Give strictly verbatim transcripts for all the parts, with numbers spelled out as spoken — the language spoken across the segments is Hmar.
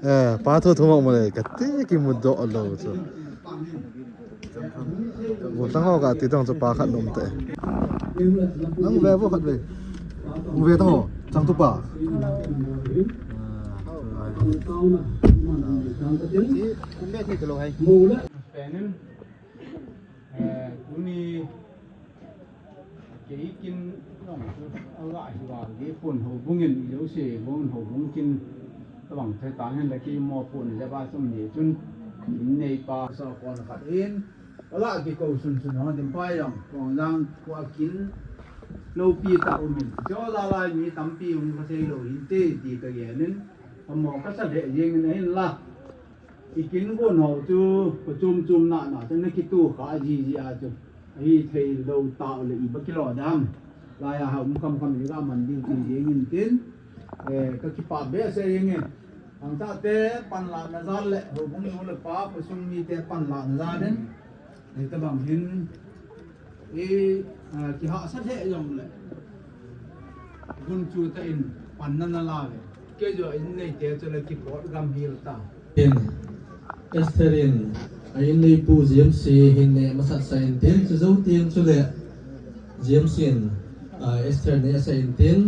Eh, pa thu thu mawk mawk le, ka ti ki mu dawk lo chu. Bo tlang haw ka ti tang chu pa khat nuom te. Nang ve bo khat ve. Nang ve tang haw, chang tu pa. Pen in, eh, tuni kei kin nawng chu a la hi val ding pun ho bungin i lo se bung ho bung kin ka bang the ta hen la ki mo pun le ba sum ni chun in nei pa sa kon khat in ka la ki ko sun sun ho dim pai yong kong lang ko a kin lo pi ta um in cho la lai mi tam pi um ka sei lo in te ti ka gen in ka mo ka sa le jeng in hin la. I kin go no chu, ko chum chum na na, chu na ki tu kha ji ji a chu. Hi thei lo ta le i ba ki lo dam. Lai a ha um kam kam ni ga man ding ti ding in tin. Eh, ka ki pa be se ring in. Ang ta te pan la na za le, ho bung nu le pa, ko sung mi te pan la na za den. Ni ta bang hin. I, ah, ki ha sa the yong le. Gun chu ta in pan na na la ve. Ke jo in nei te chu le ki pot gam hil ta. In Esther in a in nei pu James hi hin ne ma sat sa in tin chu zo tieng chu le James in, ah, Esther ne sa in tin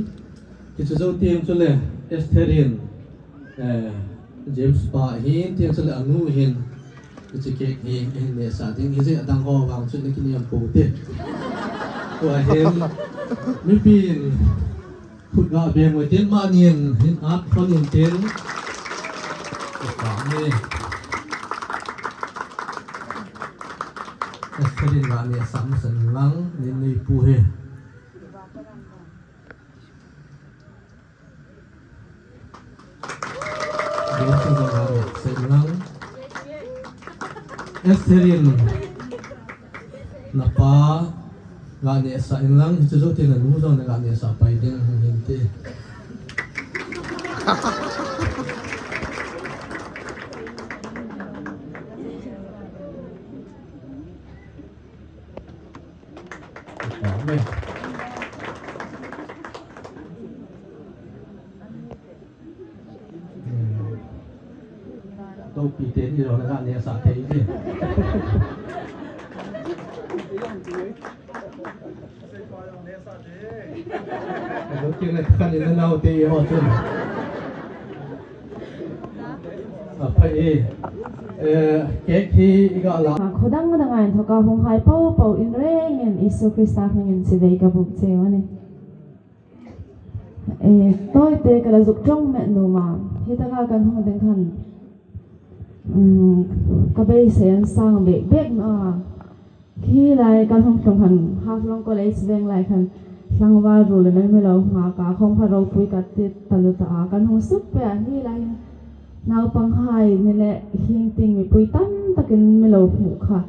ki chu zo tieng chu le Esther in Eh, James pa hin, tieng chu le a nu hin, hiche cake hi, hin ne sa ding, hi je a dang ho vang chu na ki niam po te. Ko a hin, mi pin, khut ga beng wa tin ma nin, hin at khon in tin. Ko pa ni. Esther in ga ne sa ma san lang, nin nei pu hi. Esther in na pa ga ne sa in lang, hi chu zo tin a nu zo na ga ne sa pai ding hin ti. Topi te ni lo na ga ne sa thei ni. Lo ki na kan ni na nau te ho chun. A pha e, eh, cake hi i ga la. Khaw dang dang a inthoka hung hai po po in rengin Isu Krista hmingin chibai ka buk cheu a nih. Eh, tawite ka la zuk ṭawng met nuom a. Hi taka kan hung ding khan, mm, ka beisei an sang bek bek naw a. Khi lai kan hung tlung khan, Haflong College veng lai khan, tlangval ruol an mi lo nghak a, khawm kha ropui ka ti taluo ta a, kan hung suk pei a, hi lai hin naupanghai ni le hieng tieng mipui tam takin mi lo hmu kha.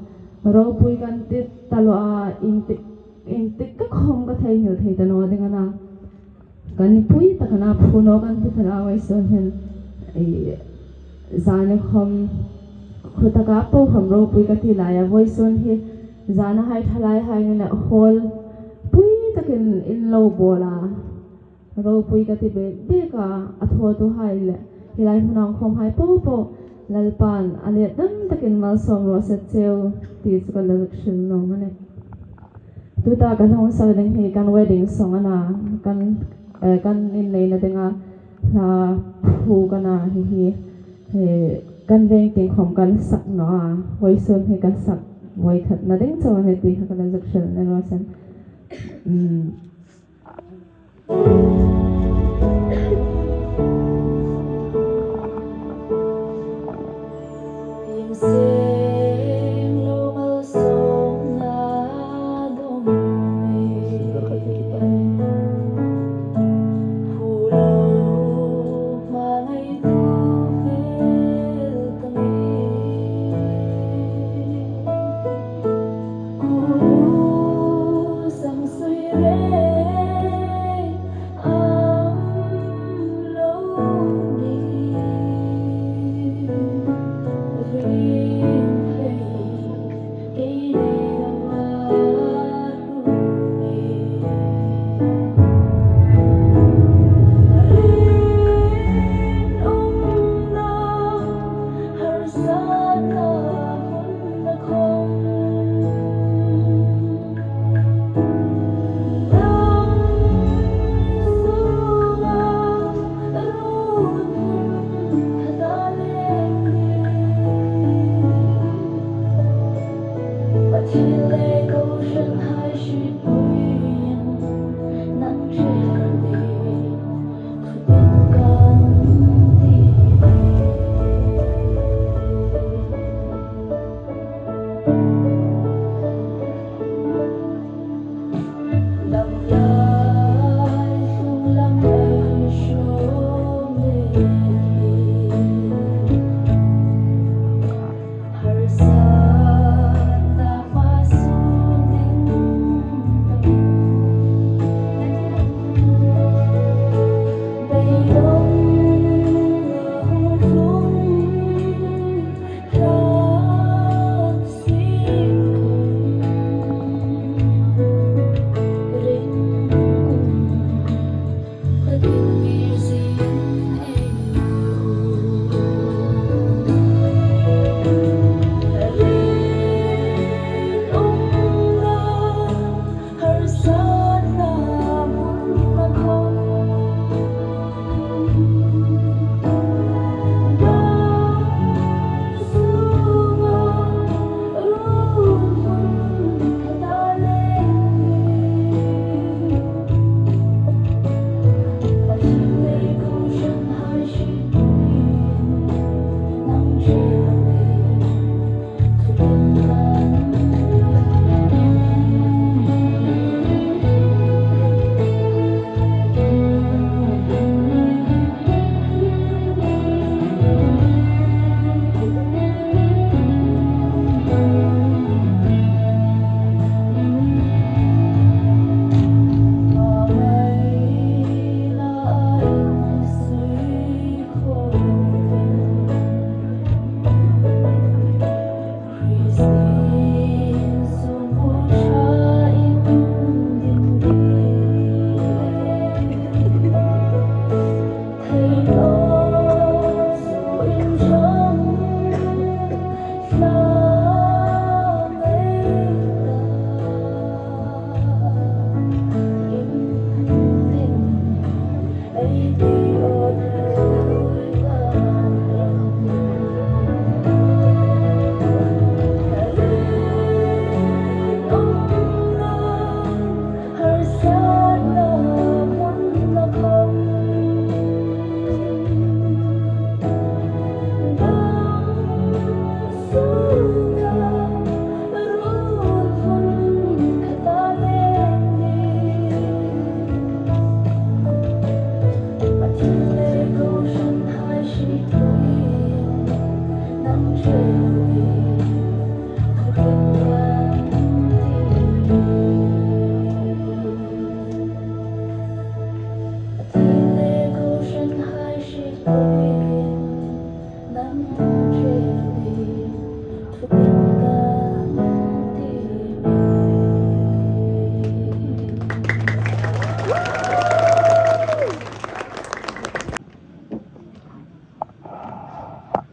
Ropui kan ti taluo a, ieng tik, ieng tik ka khawm ka theinghil thei ta naw ding a na. Kan pui tak a na, phu naw kan ti ta a, vawisun hin, ei, zani khawm, khu taka po khawm ropui ka ti lai a, vawisun hi, zana hai thalai hai ni le hall pui takin in lo bawl a, ropui ka ti bek bek a, a thawtuhai le, hi lai hmuna khawm hai po po, Lalpan a let dam takin malsawm raw se cheu, ti chu ka la zuk hril nuom a nih. Tuta kan hung sak ding hi kan wedding song a na, kan, eh, kan inneina dinga hla phu ka na hi hi, eh, kan veng tieng khawm kan sak naw a, vawisun hi kan sak voi khatna ding chauh a nih ti kha ka la zuk hril nuom a nih. Hmm.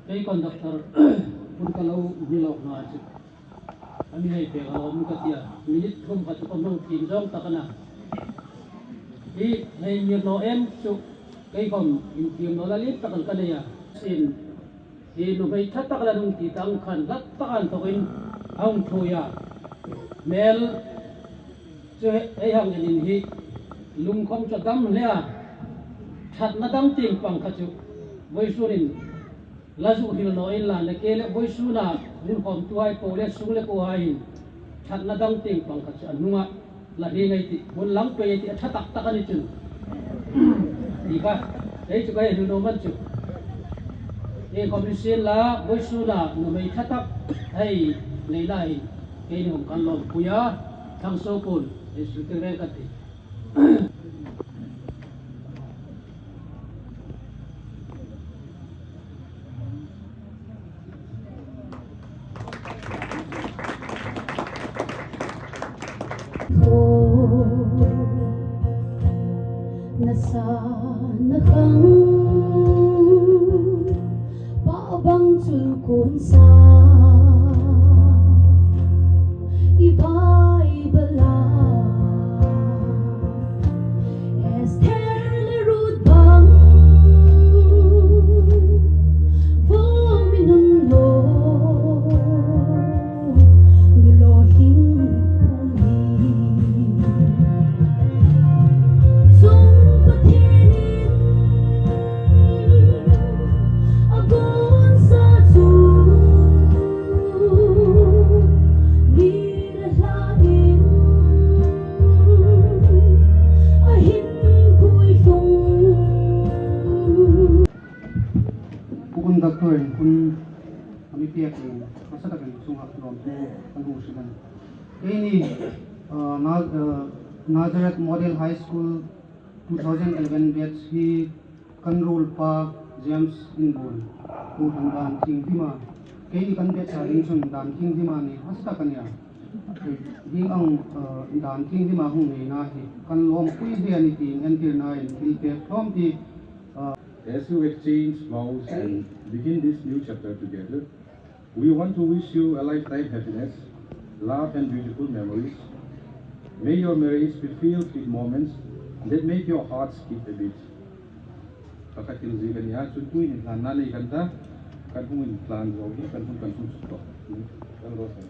Kei conductor hun ka lo ni lo hna chu. A mi hei pek a lawm ka tia. Minute thum kha chu ka hmang thiem zawng tak a na. Hi hei mi naw em chu kei khom inthiemnaw la lien tak ka nei a. Sin hi nuhmei ṭha tak la hung ti tang khan hlat tak an thawkin a hung ṭhuoi a. Hmel chu ei hang en in hi lung khom chu dam hle a. Ṭhatna dang tieng pang kha chu vawisun in la zu hril naw inla, le kei le vawisuna hun khawmtuhai po le sung le kuohai hin ṭhatna dang tieng pang kha chu a hnunga la hring ei tih, hun lang pei ei tih, a ṭha tak tak a ni chun. Ti kha, ei chu ka hei hril naw man chu. Ei khom ni sien la, vawisuna nuhmei ṭha tak hei neina hin keini hung kan lawmpui a, Thangsuo Pun, ei sultir reng ka ti. Nasa na khang pa bang chu kun sa i Bible a. Esther le Ruth bang vo mi nun lo nu lo hing hung hi. Chung Pathienin a gon sa chu ni le hlain a hin pui hlung. Pu Conductor-in hun a mi pek hi hmasa takin chunga lawmthu kan hung hril a nih. Keini, uh, Na-, uh, Nazareth Model High School two thousand eleven batch hi kan ruolpa James Inbuon, Pu Thangdan Thienghlima. Keini kan batch-a ding chun Dan Thienghlima ni hmasa tak a nih a. Hieng ang, uh, dan thienghlim a hung neina hi kan lawmpui hle a nih tiin entirnain thil pek hlawm ti, uh, As you exchange vows and begin this new chapter together, we want to wish you a lifetime happiness, love and beautiful memories. May your marriage be filled with moments that make your heart skip a beat. Pakhat thil zie kan nia, chun tuhin hlanna nei kan ta, kan hung inhlan zo hi, kan hung kan hung suk tawh. Kan ro sa.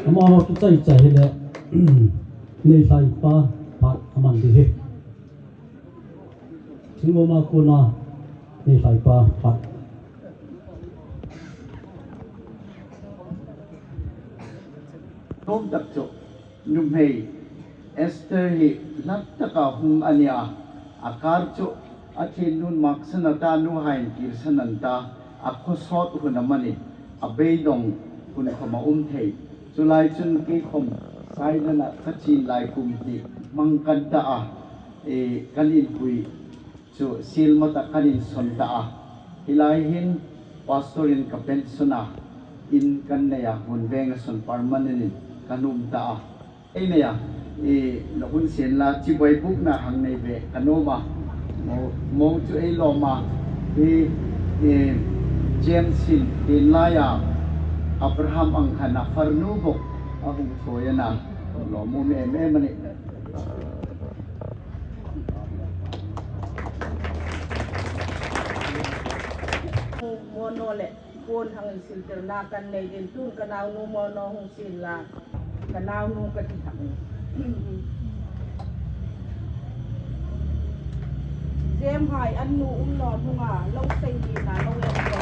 Ama chu chai chai hi le, nei hlai pa, pa aman di hi. Thingoma kuna, nei hlai pa, pa. Hnawm tak chu, nuhmei Esther hi hlat taka hung a nia, a kar chu a thiennu'n maksana ta, nuhai'n kîrsan an ta, a khawsawt hun amanih, a beidawng hun khawm a um thei. Chu lai chun kei khawm Thailand-a ka chin lai kum hi hmang kan ta a, e, kan inpui chu sielmaw tak kan insawn ta a. Hi lai hin pastor-in ka pension a, in kan nei a, hun veng a sawn permanent-in kan um ta a. Ei nei a, i lo hun sien la, chibai bukna hang nei ve ka nuom a. Mo, mo chu ei lawm a, i, i, James-in tin laia Abraham ang khan a farnu bawk a hung thawi a na, lawmum em em a nih. Mono le puon hang insiltirna kan nei ding, tun ka naunu Mono hung sien la, ka naunu ka ti hak. James hai an nu um naw hnunga lo sei dingin lo en ko.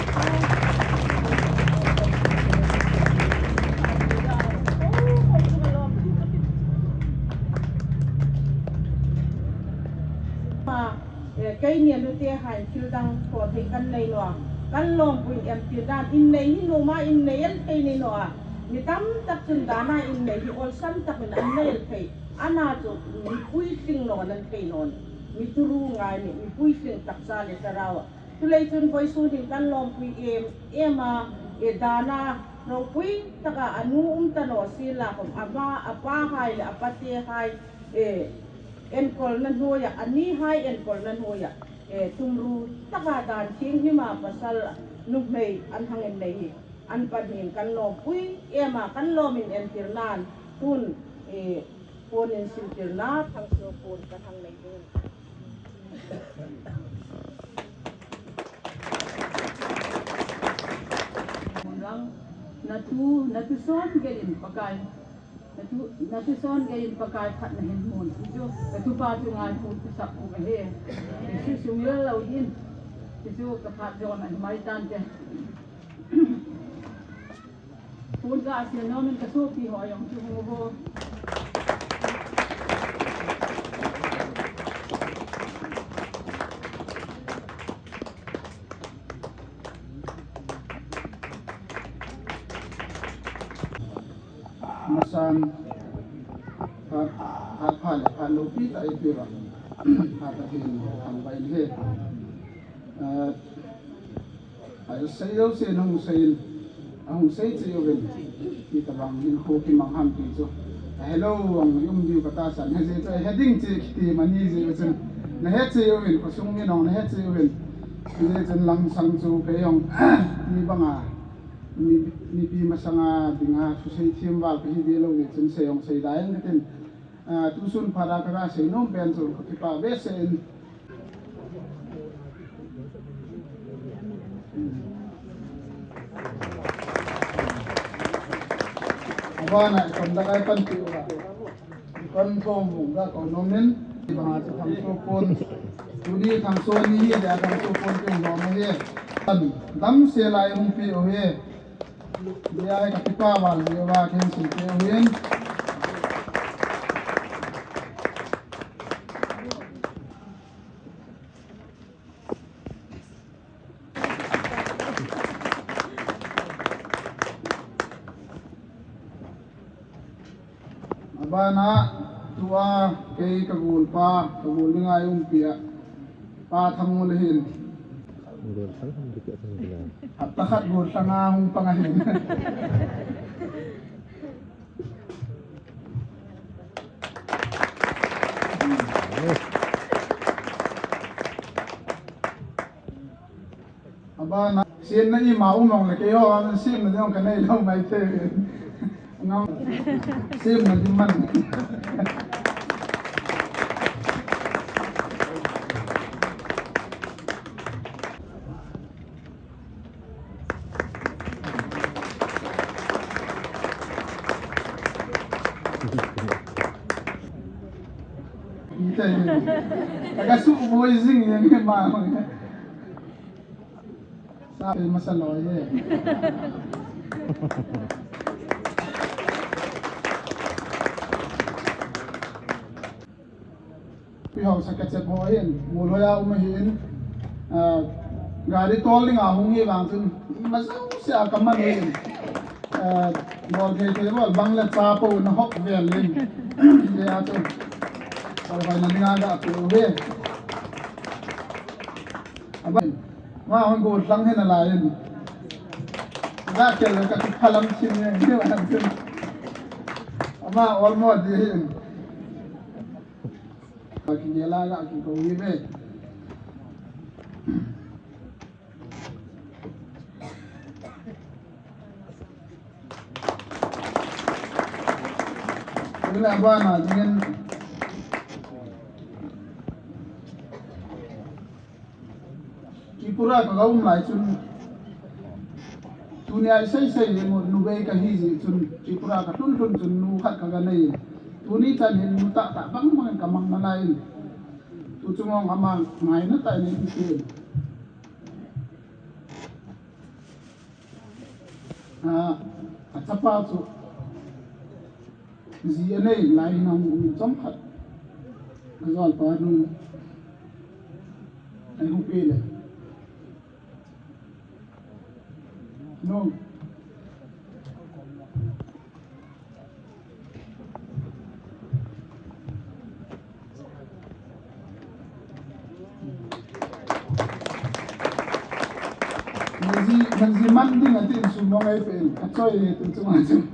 E, keini a nute hai thil dang thaw thei kan nei naw a. Kan lawmpui entir dan, innei hi nuoma innei el thei ni naw a. Mi tam tak chun dana innei hi awlsam takin an nei el thei. Ana chu mipui tling naw an thei naw a. Mi turu ngai ni, mipui tling taksa le thlarau a. Chuleiin chun vawisun hin kan lawmpui em em a, e, dana ropui taka a nu um ta naw sien la khawm, ama, a pa hai le a pate hai, e, enkawlna hnuoia, a ni hai enkawlna hnuoia, e, tumru taka dan thienghlima pasal nuhmei an hang innei hi, an pahniin kan lawmpui em a, kan lawm inentir nan tun, e, puon insiltirna thangsuo puon kan hang nei ding. Hmun lang, na tu, na tu sawn geiin Pakai, na tu, na tu sawn geiin Pakai phatna hin hmun chu, ka tupa chu ngai pu tu sak pu ka he. Isu sungil lo din. Isu ka phat zona hi mai tan te. Puon ka a sien nawmin ka suokpi ho a yong chu hmu ho. Masan, phat, phat pha le phat lo pi ta ei pi va. Phat ta hin thang vai le. Eh, a sei lo sien hung seiin, a hung sei chie uvin. Ti ta vang hin khu ki mang ham ti chu. A he lo ang um diu ka ta san, he zie chu, he ding chi ki ti mani zie chun. Na he chie uvin, khawsung mi nong na he chie uvin. Zie chun langsang chu kei ang, mi banga, mi, mipi masanga dinga, thu sei thiem val ka hi di lo zie chun sei ang sei dai ang ka tin. A, tusun phara ka ra sei nuom pen chu ka kipak ve sien. A bana kan da kai pan ti ula. Kan thawm hung da ko nomin. Ba chu thang so pon. Tuni thang so ni hi da thang so pon pen lo ma hi. Kan dam se lai hung pi o hi. Dia ka kipak val ni wa ken si pe hin. A bana, Tua kei ka guolpa, ka guol ni ngai um pia. Pa Thangmul hin. Guol thlang hung dik a thlang dik a. Hapta khat guol thlang a hung pang a hin. A bana, siemna i ma um ang le kei ho, an siemna ding ka nei lo mai te. Ngam, siemna ding man. Ka su boi zing yang ma. Sa pe masa lo ye. Pi hausa ka chep ho hin, mul hoia um hin, ah, gari tol ding a hung hi vang chun, ma zo se a ka man hin. Ah, bol thei thei bol bang le cha po na hok vel hin. Ye a chun. Bol hoi na ding a ga pu he. Ama, ma hon go lang hen a la yen. Ga kel ka tu phalam sin ne, ne wa sin. Ama almost di hin. Ka ki ge la ga ki ko wi be. Ila bana dingin. Tripura ka ga um lai chun, tuni a sei sei le mo nu bei ka hi zie chun, Tripura ka tlung tlung chun nu khat ka ga nei. Tuni chan hin nu ta ta bang bang ka mang na lai. Tu chu ngong ama ngai na ta ni ti. A, a chapa chu zie a nei lai hin a hung um chawm khat. A zawlpa nu a hung pei le. Nu. Manzi, manzi man ding a tin sum mong ai pen, a choi e tu chung a chung.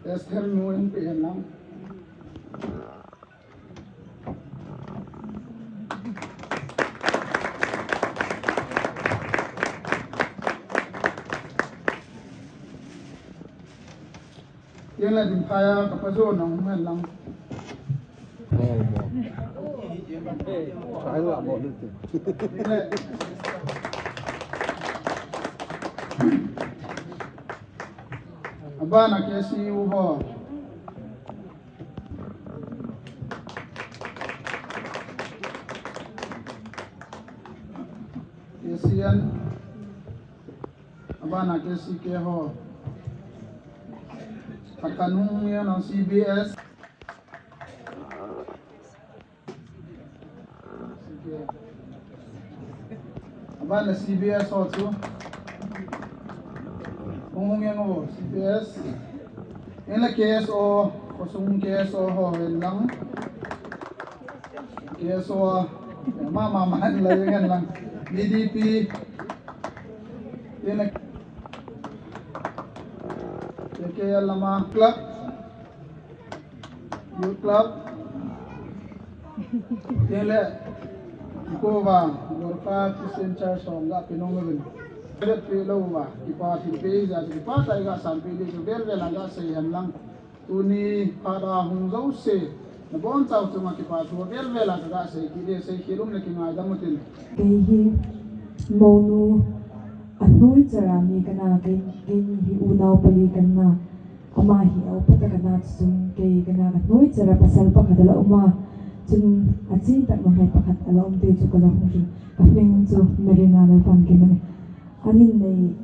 Esther nu in pen lang. Tieng le ding phaya ka pa zo nong men lang. Sai la mo lu ti. A bana K C U ho. K C N. A bana K C K ho. Pakhat hung ngen ang C B S. A bana C B S ho chu. Hung hung ngen ang C B S. Ela K S O, khawsung K S O ho en lang. K S O, ma, ma, ma, en la, en lang. V D P, ela, K K L lama club, youth club, ela, Kova, Gorkha Christian Church, song ga pinong rin. Vet pe lo va, kipa thil pe ja, kipa tai ga san pe di, vel vel ga sei han lang. Tuni phada hung zo se, na bon chau chunga kipa thu vel vel a ka ga sei ki le sei khi lum le ki ngai dam utin. Kei hi monu a hnuoi chara mi ka na, kei, kei hi unau pali ka na, ama hi a upa ta ka na chun kei ka na ka hnuoi chara pasal pakhat a la um a, chun a chin tak nuhmei pakhat a la um te chu ka la hung hring. Ka hming chu Marina Lalpankima a nih. An innei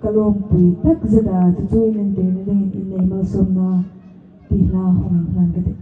ka lawmpui tak zet a, chu chu in entirna dingin innei malsawmna ti hla hung inhlan ka tih.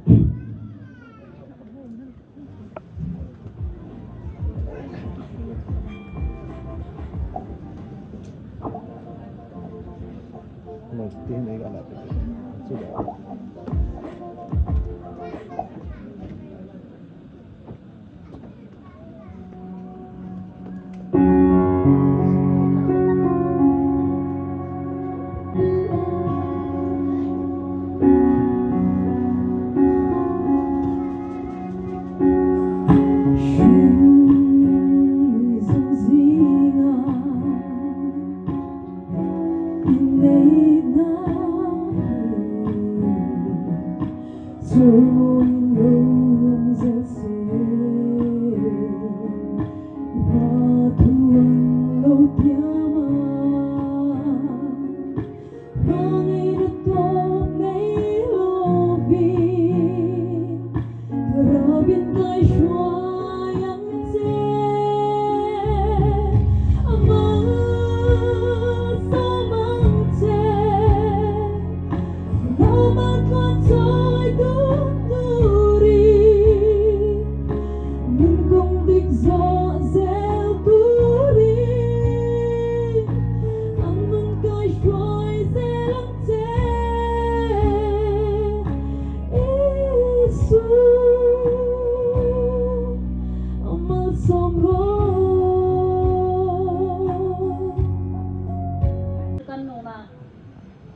Kan nuhmei,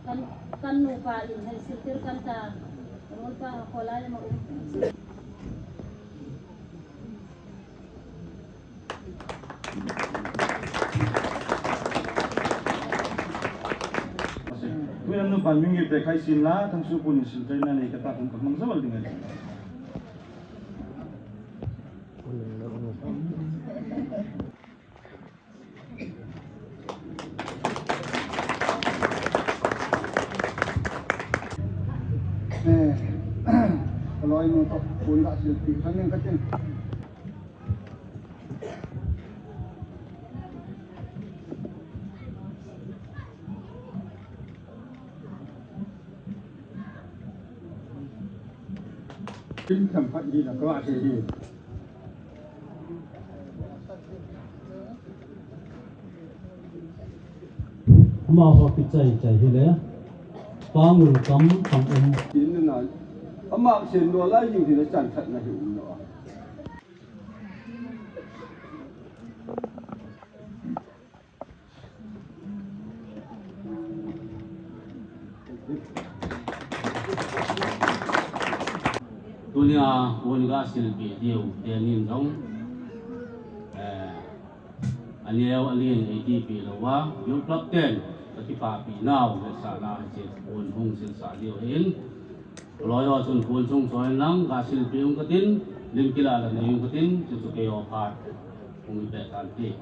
kan, kan nupa in hei siltir kan ta, ruolpa khawlai lam a um. Tuhin nupa hming hi pek hai sien la, thangsuo puon siltirna nei ka ta, kan hmang zo ding a nih. Eh, ka lawinu toh puon ka silpui ṭan ning ka tih. Tin tham phat hi la ka va se hi. Ama ho ki chai chai hi le. Pangul kam kam um. Tin na. Ama sen lo lai yu hi le chan khat na hi um lo. Tunia puon ka silpui deu, te nin zong, eh, a neu a lien ei tipui lo a, U Club ten ka kipahpui nau le sa na che puon hung sil sa deu hin. Lawi ho chun puon chung chawi lang, ka silpui um ka tin, lim kila la nei um ka tin, chu chu kei ho phat hung pe tan ti.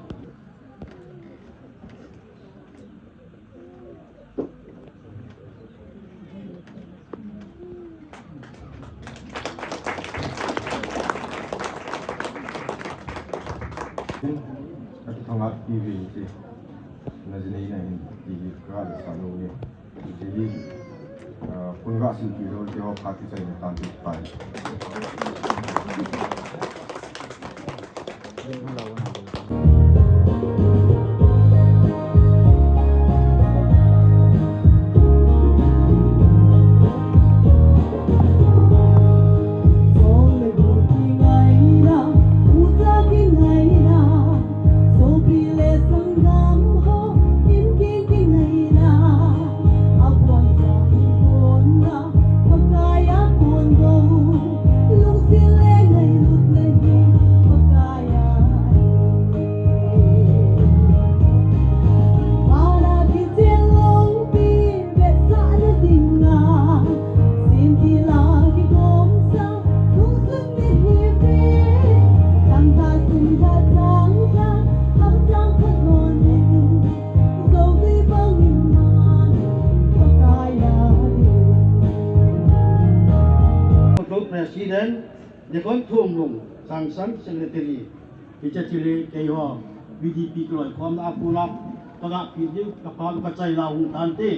Ka ti thang a ti ve ti. Na zi nei na hin ti hi ka la sa lo ni. Ti hi, ah, puon ka silpui lo ti ho ka ti chai na tan ti pai. President, Deacon Thum Lung, Sangsan Secretary, hi che chile kei ho, V D P ka loi khom a pula, ka ga pi diu, ka pa ka chai la hung tan te.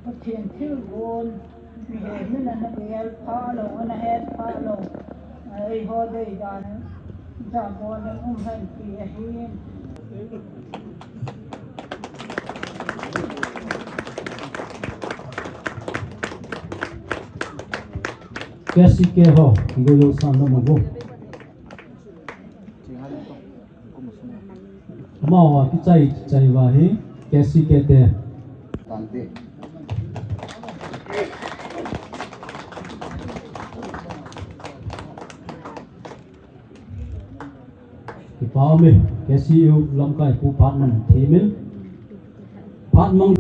Pathian thil gun, mi he min a na el pha lo, a na het pha lo, ei ho dei dan, ja bo na um hen ti a hin. K C K ho, i go yo san lo ma go. Amaua ki chai chai va hi, K C K te. Ki pa mi, K C U lamkai pu Patmang thimin. Patmang.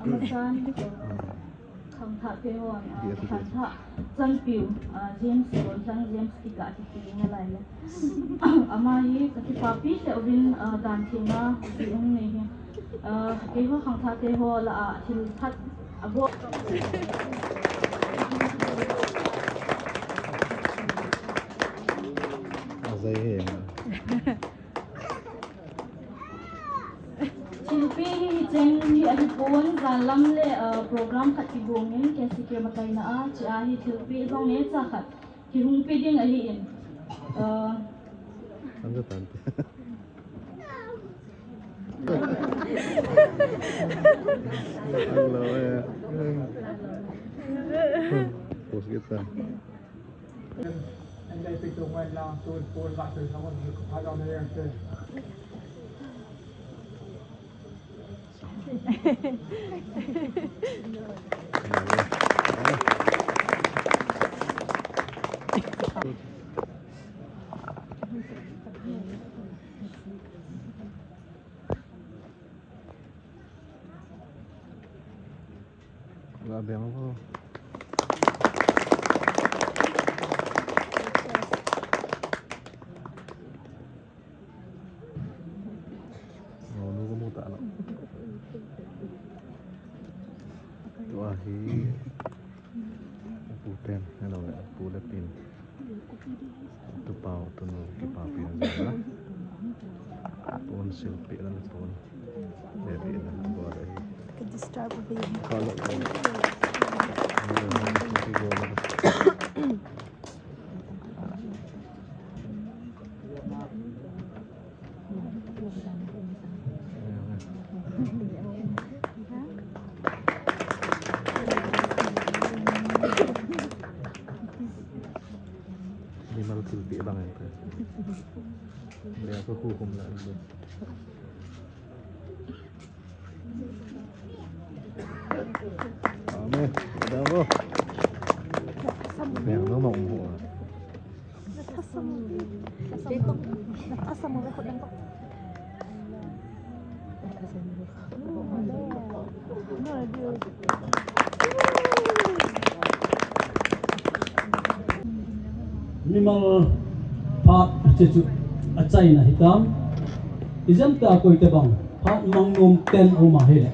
Amasan, khangthah te hon, ah, khangthah chanpiu, ah, James Ronthang, James tika ti ti na lai le. Ama hi ka kipapi te uvin, ah, dan thina ti um nei hi. Ah, kei ho khangthah te ho la a thil that a bo. A zai he. Thilpi hi hi cheng hi a hi pon, zan lam le, ah, program khat ki bungin K C K makaina a, chi a hi thilpi zong ne cha khat ki hung pe ding a hi in. Ah. Ang ka tan. Hello, yeah. Post kita. Ga beng ko. Lo nu ko mu ta lo. Tua hi. Pu ten, hello, pu le pin. Tu pau, tu nu, ki pa pin. Pun sil pi na pun. Le pi na pun le. Ka disturb bi. Hello. Mimal thilpek dang an ta. Le ko hu kum la an. Amen. Bravo. Bravo, no, no, no. Mimal phat che chu a chaina hi tam. I zem ta koi te bang phat mang nuom ten um a hi le.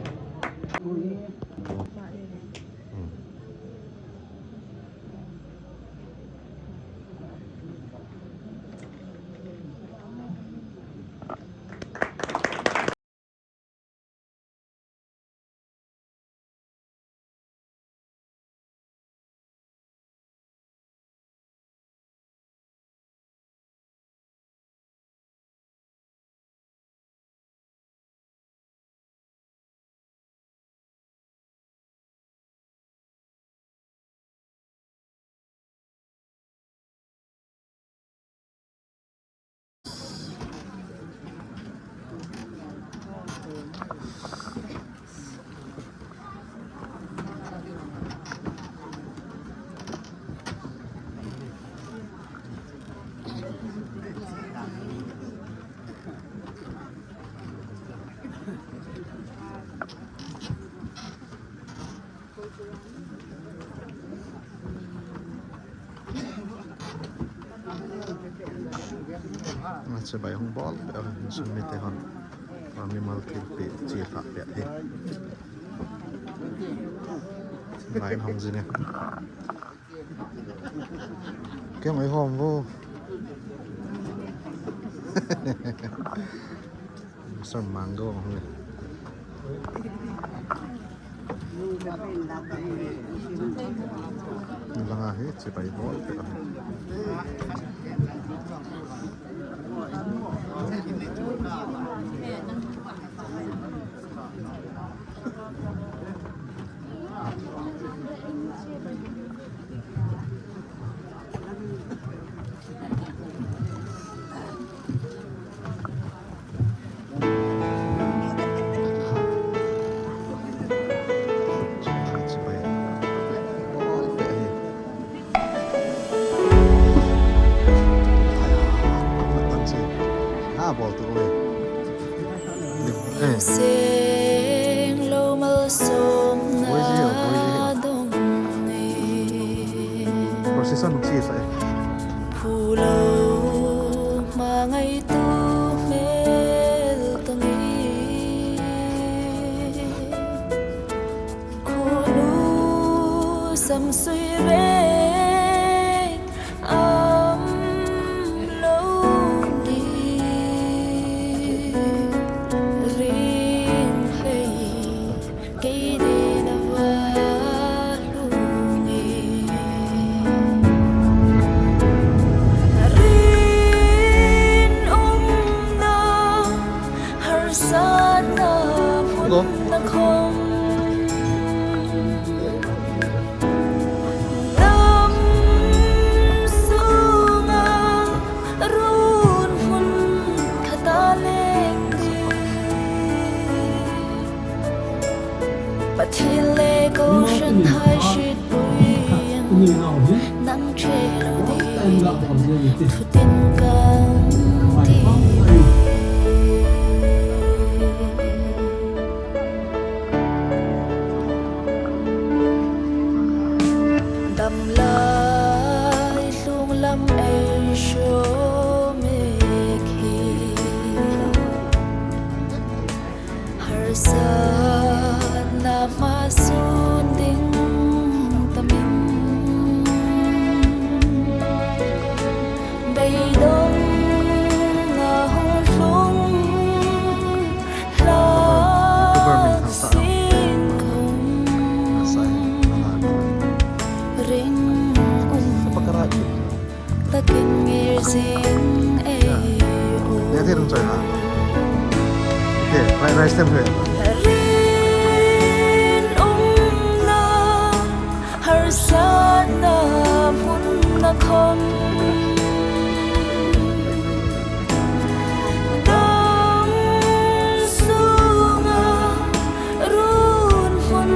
Chibai hung bawl pei a, insung mite hon. Mimal thil pei, chi hla pei hi. Line hong zin e. Kei ngai hom vo. Mister Mango hong le. Langa hi chibai bawl pei a. Ah, bawl tu le. Eh. Seng lo malsawmna dong ni. Procession chi sa e. Phu lo hmangaituo hmel ta ngi. Khawhnu samsui reng am lo ni. Ring hlei kei dingin a va hlum e. Rinumna harsatna hmunna khom. Dam sunga run hmun khata leng ding. Pathien le kohranhai hrietpuiin nang che lo ding. Thutin kan ti. Dam lai hlung lam ei hraw mek hi. Harsatna hma sun ding tamin. Beidonga hung hlung hlak sin khom. Ring um takin ngir zing ei u. Rinumna harsatna hmunna khom. Dam sunga run hmun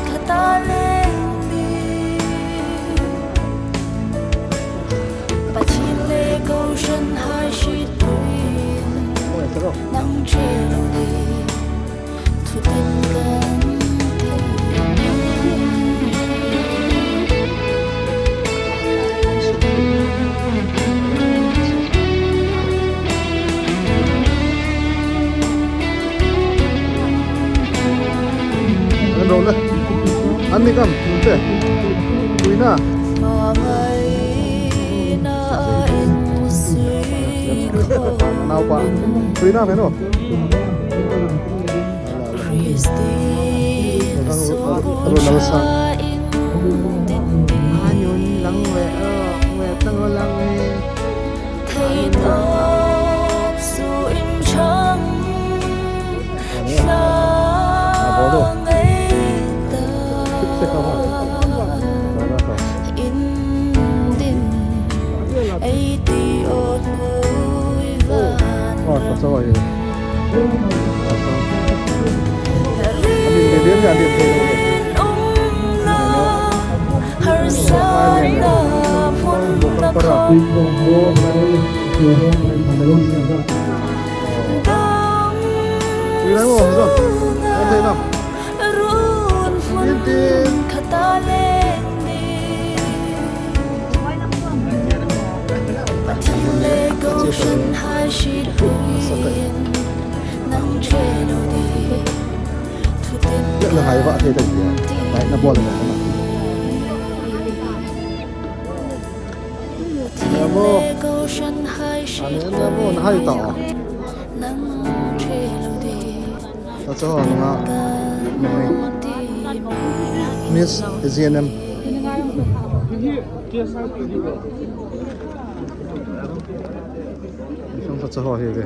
khata leng ding. Pathien le kohranhai hrietpuiin nang che lo ding. Thutin kan ti. An ro le. An ni kam, te. Tuina. Naupa. Tuina, menu. Anun lang we, oh, we tang lang we. Thei tawp su in chang. Hla ngei ta. In din ei ti aw hnuoi van ram. Rinumna harsatna hmunna khom. Dam sunga run hmun khata leng ding. Pathien Sak hai. Nek na hai va thei ta dia. Vai na bol na. Nemo. Ani nemo na hai ta. Ta chu nga. Miss Z N M. Nang ta chu ho hi ve.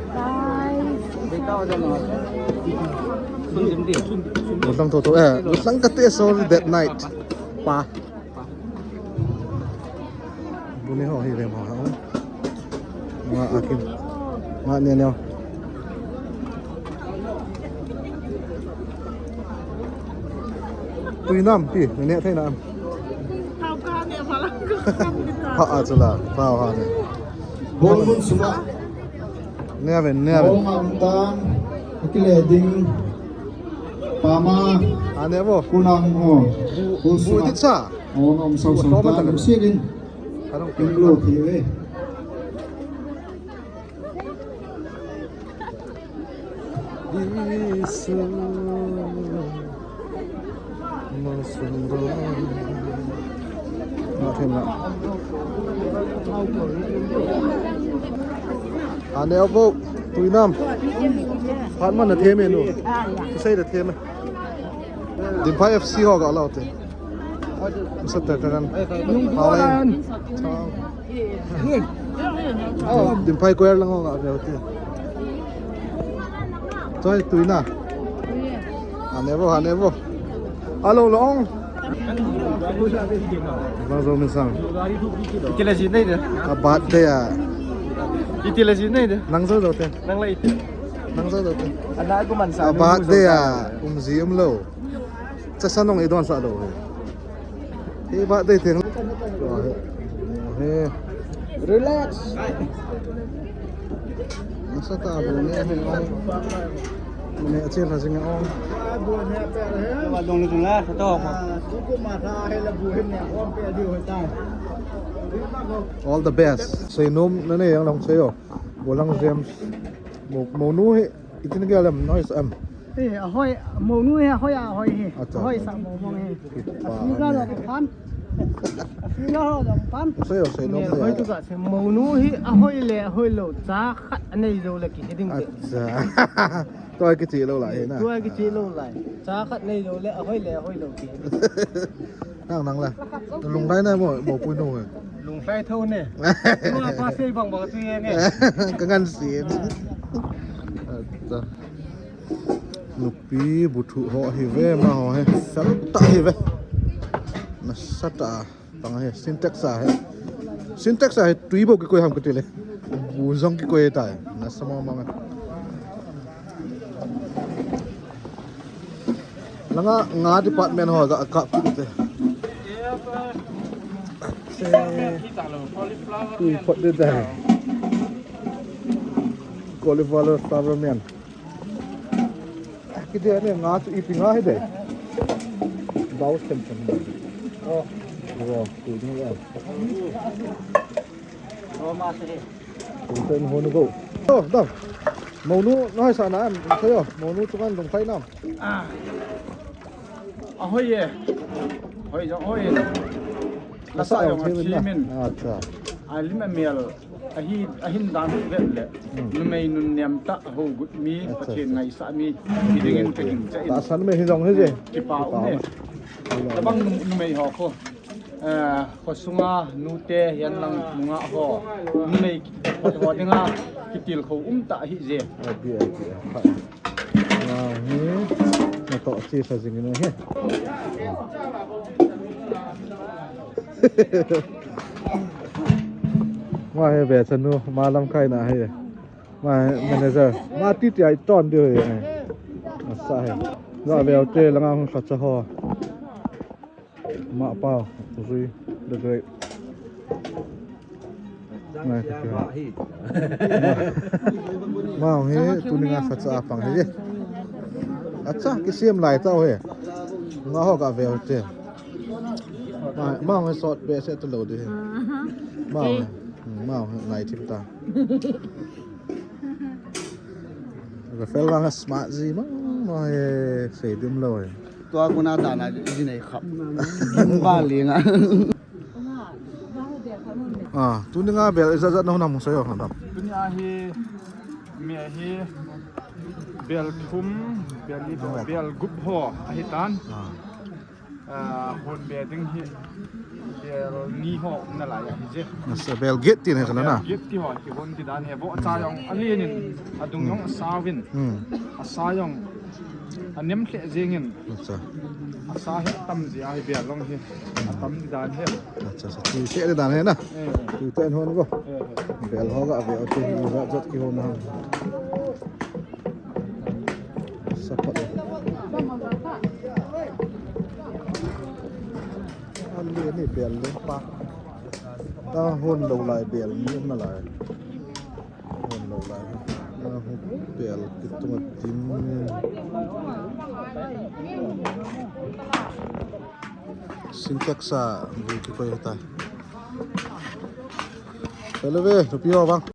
Nang to to eh, nang ka te so that night. Pa. Bu ni ho hi ve ma ho. Nga akin. Nga ne ne. Tui nam pi, ne ne thei nam. Thau ka ne pha la. Pha a chu la, pha ha ne. Bawng hun suma. Ne ven, ne ven. Bawng ang tan, ki le ding. Pama. A ne bo. Kunang mo. Bu, bu ti cha. Aw, ngam sau sau ta, ngam sirin. Kin lo thi ve. Isu. Masum ro. Nga thei na. A ne bo, tui nam. Phat man na thei me nu. Ki sei da thei me. Dimphai F C ho ga lo te. Sa ta ta kan. Hau lai. Dimphai koyar lang ho ga lo te. Choi tui na. A ne bo, a ne bo. Alo long. Bang zo min sang. Iti le ji nei de. A birthday a. Iti le ji nei de. Nang zo zo te. Nang le iti. Nang zo zo te. Ana ku man sa. A birthday a. Um ji um lo. Cha sa nong i don sa lo. Hi birthday theng. He. Relax. Nasa ta bu ne he. Ne a chil ha jing a. Ba dong ni tun la sa to. All the best. Seinuom na nei ang long seio. Bolang James. Mo, mo nu hi. Itin ke alam noise am. Eh, a hoi, mo nu hi, a hoi, a hoi hi. Acha, a hoi acha. Sa mo mong hi. Kipa a figure ne. Lo phan. A figure lo phan. Sei, sei, ne, no, hoi tu ka se mo nu hi, a hoi le, a hoi lo. Cha khat a nei zo le ki ding de. Acha. Toi ki chi lo la hi na. Toi ki chi lo la. Cha khat nei zo le, a hoi le, a hoi lo ki. Nang, nang la. Lunglai na mo, mo pui nu. Lunglai tho ne. Mo pa sei bang bang tu ye ne. Ka ngan si. Acha. Nupi bu thu ho hi ve ma ho he. Fel ta hi ve. Nasa ta. Pang he. Sintex a he. Sintex a he. Tui bo ki koi ham ka ti le. Bu zong ki koi ta he. Nasa ma ma. Langa nga department ho ga ka pi te. Tui pot de dai. Cauliflower, flower man. Ki de ne nga chu ipi nga hi de. Bau sem sem. Oh. Oh, tui ni ya. Tui ten ho nu go. Oh, da. Mo nu, no hai sa na, em, sayo. Mo nu chu kan dong phai na. Ah. A hoi e. Hoi jong hoi e. La sa jong a thim in. Acha. A lim a mial. A hi, a hin dan vet le. Hmm. Numei nun niam ta ho gut mi, acha, Pathien ngaisa mi. Hi dingin ka ging cha in. Ta san me hi jong hi je. Kipa um e. Kipa um. Tabang nu, numei ho kho. Eh, khaw sunga nute hian lang nunga ho. Numei ki, ho dinga kitil kho um ta hi je. Ai pi, ai pi. Wow, hi na to chi sa jing ni hi. Wow, hi ve chanu, ma lam kai na hi. Ma manager, ma ti ti ai ton diu hi. Ma sa hi. Wa ve te langa hung sa cha ho. Ma pau, Zui, the great. Ngai ka kira. Ma, ma hi, tuni nga sa cha pang hi. Acha, ki siam lai ta hi. Nga ho ka ve te. Ma, ma hi sawt be se tu lo di hi. Ma hi. Hmm, mau, ngai thip ta. Ka fel vang a smart zie mau, mau e, sei dim lo e. Tua kuna dana zie nei khap. Ba linga. Ah, tuni nga bel i zat zat na hun am hung sawi aw, Hmar Dam? Tuni a hi, mi a hi, bel thum, bel li, bel gup haw a hi tan. Ah. Ah, hun be ding hi, bel ni haw na lai a hi je. Nasa bel giet ti nei kan na. Bel giet ti haw, ki hun ti dan he bo cha yong a lien in, a dung yong a sa vin. Hmm. A sa yong a nem hle zing in. Acha. A sa he tam zie a hi bel long hi. A tam ti dan he. Acha, sa ti se dan he na. Eh. Ti te hon ko. Eh, eh. Bel haw ga ve o ti hi ga jot ki hon na. Sa phat. A lien ni bel le pa. Ta hon lo lai bel ni na lai. Hon lo lai. Na hu pel ki tunga tim. Sintex a bu ki koi ta. Hello ve, rupi ho bang.